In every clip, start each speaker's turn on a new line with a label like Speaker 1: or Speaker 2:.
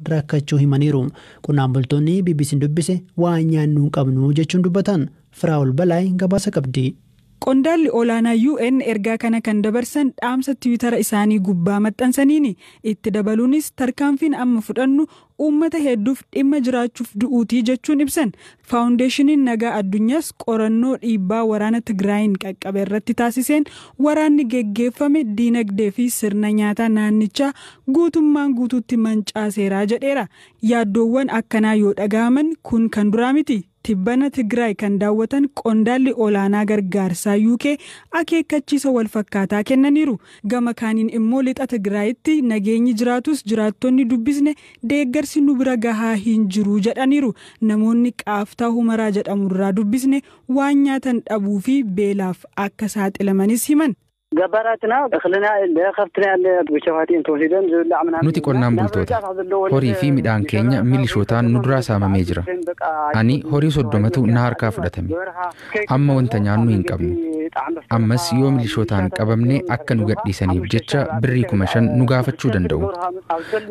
Speaker 1: Rakkachuu himaniiru. Qonnaan bultoonni BBC'n dubbise waan nyaannu hin qabnu jechuun dubbatan. Firaa'ol Balaay gabaasa qabdi.
Speaker 2: Qondaalli olaanaa UN ergaa kana kan dabarsan dhaamsa Tiwiitara isaanii gubbaa maxxansaniini. Itti dabaluunis, tarkaanfiin amma fudhannu uummata hedduuf dhimma jiraachuuf du'uutii jechuun ibsan. Faawundeeshiniin Nagaa Addunyaas qorannoo dhiibbaa waraana Tigraayin qaqqabe irratti taasiseen, waraanni geggeeffame diinagdee fi sirna nyaataa naannichaa guutummaan guutuutti mancaaseeraa jedheera. Yaaddoowwan akkanaa yoo dhaga'aman kun kan duraa miti. Tibbana Tigraay kan daawwatan qondaalli olaanaa gargaarsaa UK akeekkachiisa wal fakkaataa kennaniiru. Gama kaaniin immoo lixa Tigraayitti nageenyi jiraatus, jiraattonni dubbisne deeggarsi nu bira gahaa hin jiru jedhaniiru. Namoonni Qaaftaa Humaraa jedhamurraa dubbisne waan nyaatan dhabuu fi beelaaf akka saaxilamanis himan.
Speaker 3: Nuti qonnaan bultoota. Horii fi midhaan keenya milishootaan nu duraa saamamee jira. Ani horii 30tu na harkaa fudhatame. Amma wanta nyaannu hin qabnu. Ammas yoo milishootaan qabamne akka nu gadhiisaniif jecha birrii 5,000 nu gaafachuu danda'u.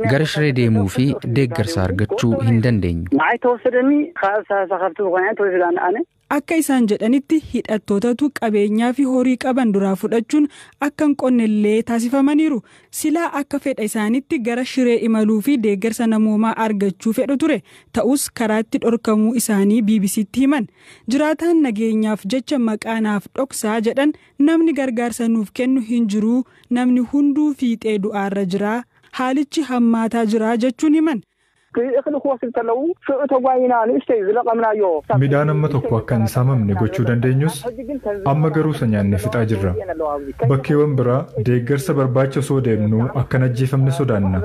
Speaker 3: Gara Shiree deemuu fi deeggarsa argachuu hin dandeenyu.
Speaker 2: Akka isaan jedhanitti, hidhattootatu qabeenyaa fi horii qaban duraa fudhachuun akka hin qonnellee taasifamaniiru. Silaa akka fedha isaanitti gara Shiree imaluu fi deeggarsa namoomaa argachuu fedhu ture. Ta'us karaatti dhorkamuu isaanii BBCtti himan. Jiraataan nageenyaaf jecha maqaa naaf dhoksaa jedhan, namni gargaarsa nuuf kennu hin jiru, namni hunduu fiixee du'aarra jira, haalichi hammaataa jira jechuun himan.
Speaker 4: Midhaan amma tokko akka hin saamamne gochuu dandeenyus, amma garuu isa nyaannee fixaa jirra. Bakkeewwan biraa deeggarsa barbaacha osoo deemnuu akka hin ajjeefamne sodaanna.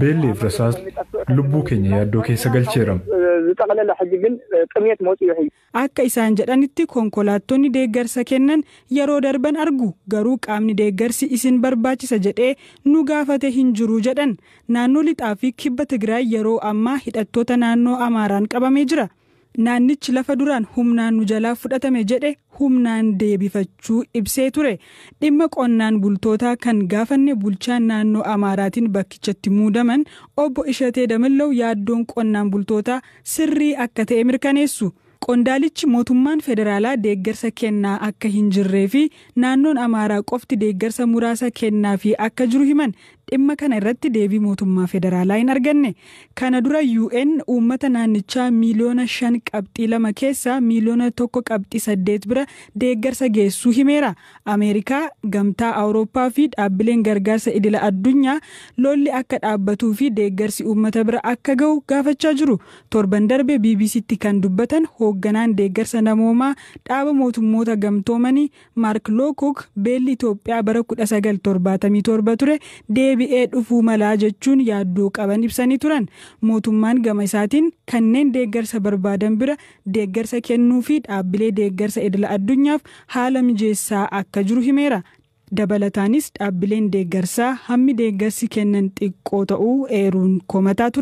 Speaker 4: Beelli fi rasaasni lubbuu keenya yaaddoo keessa galcheera.
Speaker 2: Akka isaan jedhanitti, konkolaattonni deeggarsa kennan yeroo darban argu, garuu qaamni deeggarsi isin barbaachisa jedhee nu gaafate hin jiru jedhan. Naannoo lixaa fi kibba Tigraay yeroo ammaa hidhattoota naannoo Amaaraan qabamee jira. Naannichi lafa duraan humnaan nu jalaa fudhatame jedhe humnaan deebifachuu ibsee ture. Dhimma qonnaan bultootaa kan gaafanne bulchaan naannoo Amaaraatiin bakkichatti muudaman obbo Ishatee Damallow yaaddoon qonnaan bultootaa sirrii akka ta'e mirkaneessu. Qondaalichi mootummaan federaalaa deeggarsa kennaa akka hin jirree fi naannoon Amaaraa qofti deeggarsa muraasa kennaa fi akka jiru himan. Dhimma kana irratti deebii mootummaa federaalaa hin arganne. Kana dura UN uummata naannichaa miiliyoona 5.2 keessaa miiliyoona 1.8 bira deeggarsa geessuu himeera. Ameerikaa, Gamtaa Awurooppaa fi dhaabbileen gargaarsa idila addunyaa lolli akka dhaabbatuu fi deeggarsi uummata bira akka ga'u gaafachaa jiru. Torban darbe BBCtti kan dubbatan hoogganaan deeggarsa namoomaa Dhaaba Mootummoota Gamtoomanii Maark Lookok, beelli Itoophiyaa bara 1977 ture deebi'ee dhufuu malaa jechuun yaaddoo qaban ibsanii turan. Mootummaan gama isaatiin kanneen deeggarsa barbaadan bira deeggarsa kennuu fi dhaabbilee deeggarsa idila addunyaaf haala mijeessaa akka jiru himeera. Dabalataanis dhaabbileen deeggarsaa hammi deeggarsi kennan xiqqoo ta'uu eeruun komataa ture.